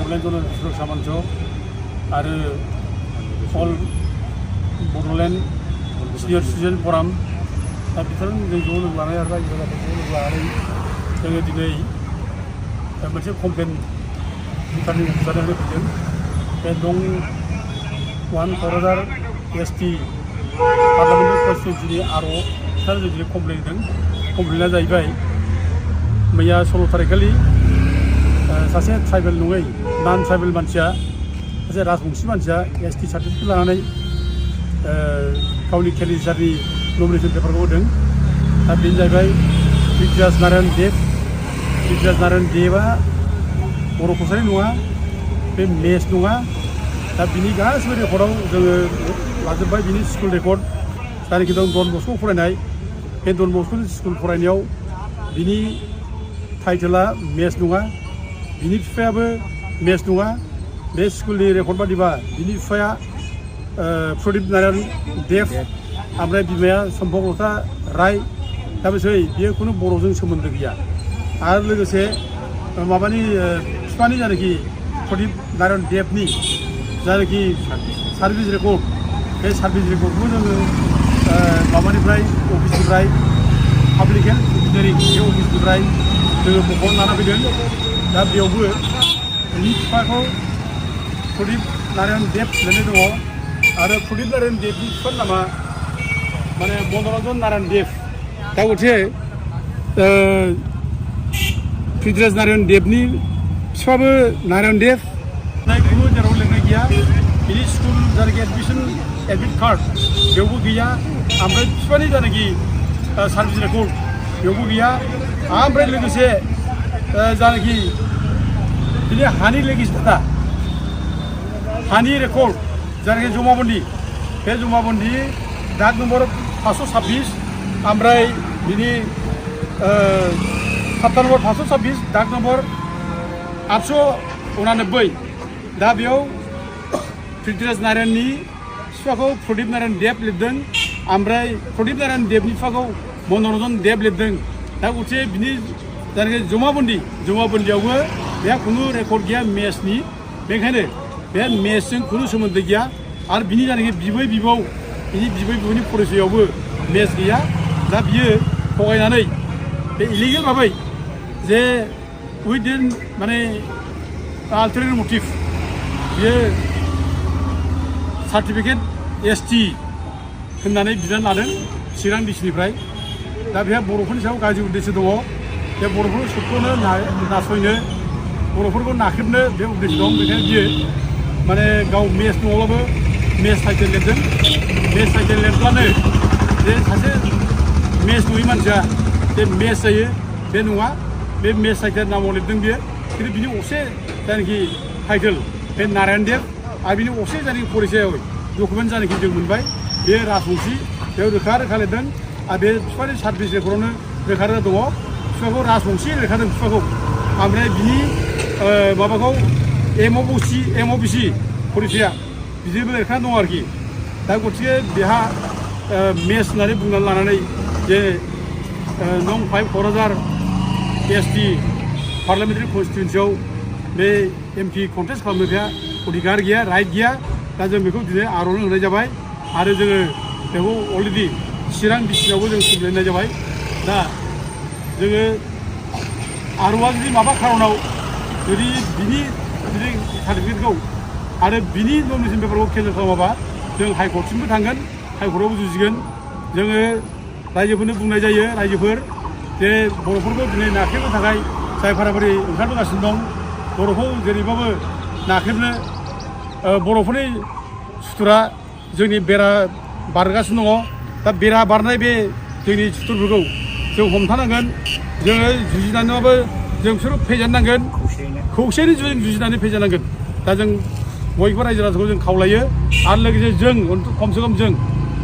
बड'लेण्ड जन सुरक्षा मन्च आरो अल बड'लेण्ड सिनियर सिटिजेन फराम दा बिथांमोन जों ज' लोगो लानाय आरो रायजो राजाफोरखौ लोगो लानानै जोङो दिनै मोनसे कमप्लेन भुटाननि नुजानो होनो फैदों बे नं 1 क'क्राझार ST पार्लामेन्टारि कन्स्टिटुयेन्सिनि आर'आव जों दिनै कमप्लेन होदों। कमप्लेना जाहैबाय मैया 16 तारिखखालि सासे ट्राइबेल नङै नन ट्राइबेल मानसिया सासे राजबंशी मानसिया ST सार्टिफिकेट लानानै गावनि केन्डिडेटनि नमिनेसन पेपारखौ होदों। दा बेनो जाहैबाय पृथ्वीराज नारायण देव। पृथ्वीराज नारायण देवआ बर' कसारि नङा, बे मेस नङा। दा बिनि गासिबो रेकर्डआव जोङो लाजोब्बाय। बिनि स्कुल रेकर्ड जायनाखि दं डन बस्क' फरायनाय, बे डन बस्क' स्कुल फरायनायाव बिनि टाइटेला मेस नङा, बिनि बिफायाबो मेस नङा। बे स्कुलनि रेकर्ड बादिबा बिनि बिफाया प्रदीप नारायण देव, ओमफ्राय बिमाया सम्पकलता राय। दा बियो खुनु बर'जों सोमोन्दो गैया। आरो लोगोसे माबानि बिफानि जायनाखि प्रदीप नारायण देवनि जायनाखि सार्भिस रेकर्ड, बे सार्भिस रेकर्डखौ जोङो माबानिफ्राय अफिसनिफ्राय पाब्लिक हेल्थ इन्जिनियारिं बे अफिसनिफ्राय जोङो बख'ना लाना फैदों। दा बेयावबो बिनि बिफाखौ प्रदीप नारायण देव लिरनाय दङ आरो प्रदीप नारायण देवनि बिफानि नामा माने मनरन्जन नारायण देव। दा गथे पृथ्वीराज नारायण देवनि बिफाबो नारायण देव खुनु जेराव लिरनाय गैया। बिनि स्कुल जायनाखि एडमिट कार्ड बेयावबो गैया। ओमफ्राय बिफानि जायनाखि सार्भिस रेकर्ड बेयावबो गैया। ओमफ्राय लोगोसे जायनाखि बिनि हानि लेगिस्लेटा हानि रेकर्ड जायनाखि जमाबन्दी, बे जमाबन्दी दाग नम्बर 526, ओमफ्राय बिनि खाता नम्बर 526 दाग नम्बर 889। दा बेयाव पृथ्वीराज नारायणनि बिफाखौ प्रदीप नारायण देव लिरदों, ओमफ्राय प्रदीप नारायण देवनि बिफाखौ मनरन्जन देव लिरदों। दा गथे बिनि जायनाखि जमाबन्दियावबो बेहा खुनु रेकर्ड गैया मेसनि। बेनिखायनो बे मेसजों खुनु सोमोन्दो गैया। आरो बिनि जायनाखि बिबै बिबौनि परिचयआवबो मेस गैया। दा बियो थगायनानै बे इलिगेल भाबै जे उइदिन माने आल्टारनेटिभ मटिभ बियो सार्टिफिकेट ST होननानै बिनानै लादों चिरां डिस्ट्रिक्टनिफ्राय। दा बेहा बर'फोरनि सायाव गाज्रि उद्देश्य दङ। बे बर'फोरखौ सोबख'नो नासयनो, बर'फोरखौ नाख्रेबनो बे उद्देश्य दं। बेखायनो बियो माने गाव मेस नङाब्लाबो मेस टाइटेल लिरदों। मेस टाइटेल लिरब्लानो जे सासे मेस नङि मानसिया जे मेस जायो बे नङा। बे मेस टाइटेल नामाव लिरदों बियो, खिन्थु बिनि असे जायनाखि टाइटेल बे नारायण देव आरो बिनि असे जायनाखि परिचय डकुमेन्ट जायनाखि जों मोनबाय बे राजबंशी, बेयाव रोखा लिरदों। आरो बे बिफानि सार्भिस रेकर्डआवनो रोखा दङ बिफाखौ राजबंशी लिरखादों बिफाखौ। ओमफ्राय बिनि माबाखौ MOBC परिचया बिदिबो लिरखाना दङ आरोखि। दा गथिखे बेहा मेस होननानै बुंनानै लानानै जे नं 5 क'क्राझार ST पार्लामेन्टारि कन्स्टिटुयेन्सियाव बे MP कन्टेस्ट खालामनो बेहा अधिकार गैया, राइट गैया। दा जों बेखौ दिनै आर'नो होनाय जाबाय आरो जोङो बेखौ अलरेडि चिरां डिस्ट्रिक्टआवबो जों कमप्लेन होनाय जाबाय। दा जोङो आर'आ जुदि माबा खार'नाव जुदि बिनि सार्टिफिकेटखौ आरो बिनि नमिनेसन पेपारखौ केन्सेल खालामाबा जों हाइकर्टसिमबो थांगोन, हाइकर्टआवबो जुजिगोन। जोङो रायजोफोरनो बुंनाय जायो, रायजोफोर जे बर'फोरखौ दिनै नाख्रेबनो थाखाय जाय फाराफारि ओंखारबोगासिनो दं, बर'खौ जेरैबाबो नाख्रेबनो बर'फोरनि सुथुरा जोंनि बेरा बारगासिनो दङ। दा बेरा बारनाय बे जोंनि सुथुरफोरखौ जों हमथानांगोन। जोङो जुजिनानैबाबो जों बिसोरखौ फेजेननांगोन, खौसेयै जों जुजिनानै फेजेननांगोन। दा जों बयबो रायजो राजाखौ जों खावलायो आरो लोगोसे जों खमसे खम जों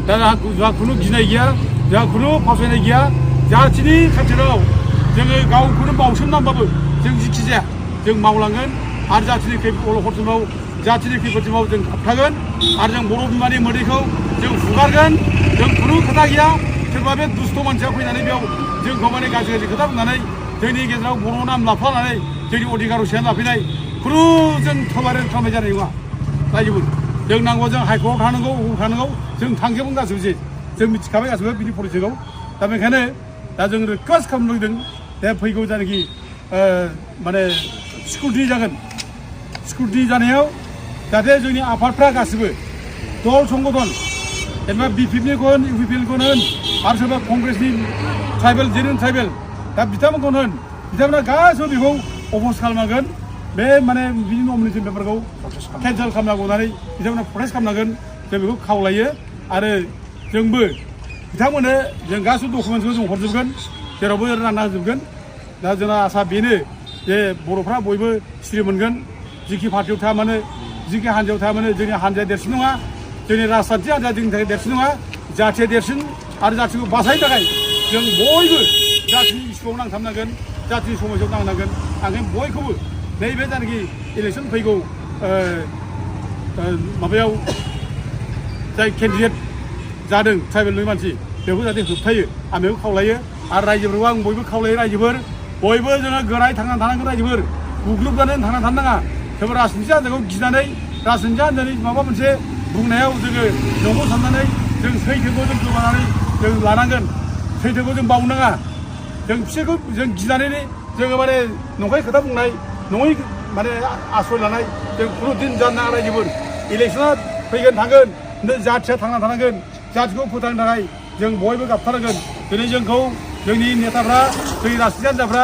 दा जोंहा खुनु गिनाय गैया, जोंहा खुनु फावसायनाय गैया। जाथिनि खाथियाव जोङो गावखौनो बावसोमनांबाबो जों जिखि जाया जों मावलांगोन आरो जाथिनि अलखदसिमाव जाथिनि खैफोदसिमाव जों थाबथागोन आरो जों बर' बिमानि मोदैखौ जों हुगारगोन। जों खुनु खोथा गैया सोरबा बे दुस्थ' मानसिया फैनानै बेयाव जोंखौ माने गाज्रि खोथा बुंनानै जोंनि गेजेराव बर' नाम लाफानानै जोंनि अधिकारखौ सेनानै लाफैनाय खुनु जों खालामनाय जानाय नङा रायजोफोर जों नांगौ जों हाइकर्टआव थानांगौ अबाव थानांगौ जों थांजोबगोन गासैबो जों मिथिखाबाय गासैबो बिनि पलिटिकआव दा बेखायनो दा जों रिकुवेस्ट खालामनो लुगैदों दा फैगौ जानाखि माने सिकिउरिटि जागोन सिकिउरिटि जानायाव जाहाथे जोंनि आफादफ्रा गासैबो दल संगठन जेनेबा बिपिएफनिखौ होन इउपिपिएलखौ होन आरो सोरबा कंग्रेसनि ट्राइबेल जेनुइन ट्राइबेल दा बिथांमोनखौ होन बिथांमोना गासैबो बेखौ अप'ज खालामनांगोन बे माने बिनि नमिनेसन पेपारखौ केन्सेल खालामनांगौ होननानै बिथांमोना प्रटेस्ट खालामनांगोन जों बेखौ खावलायो आरो जोंबो बिथांमोननो जों गासैबो डकुमेन्टसखौ जों हरजोबगोन जेरावबो रानना होजोबगोन दा जोंना आसा बेनो जे बर'फ्रा बयबो सिरि मोनगोन जिखि पार्टियाव थाया मानो जिखि हान्जायाव थाया मानो जोंनि हान्जाया देरसिन नङा जोंनि राजखान्थि हान्जाया जोंनि थाखाय देरसिन नङा जाथिया देरसिन आरो जाथिखौ बासायनो थाखाय जों बयबो जाथिनि इस्युआव नांथाबनांगोन जाथिनि समस्यायाव नांनांगोन आं बयखौबो नैबे जायनाखि इलेक्सन फैगौ माबायाव जाय केन्डिडेट जादों ट्राइबेलनि मानसि बेखौ जाहाथे होबथायो आं बेखौ खावलायो आरो रायजोफोरखौ आं बयबो खावलायो रायजोफोर बयबो जोङो गोरायै थांनानै थानांगोन रायजोफोर गुग्रुबनानै थांनानै थानो नाङा सोरबा राजनिथि हान्जाखौ गिनानै राजनिथि हान्जानि माबा मोनसे बुंनायाव जोङो नंगौ साननानै जों सैथोखौ जों गोमानानै जों लानांगोन सैथोखौ जों बावनाङा जों बिसोरखौ जों गिनानै जोङो माने नंखाय खोथा बुंनाय नङै माने आश्रय लानाय जों खुनु दिन जानो नाङा रायजोफोर इलेक्सना फैगोन थांगोन जाथिया थांना थानांगोन जाथिखौ फोथांनो थाखाय जों बयबो गाबथारनांगोन दिनै जोंखौ जोंनि नेताफ्रा जोंनि राजनिथि हान्जाफ्रा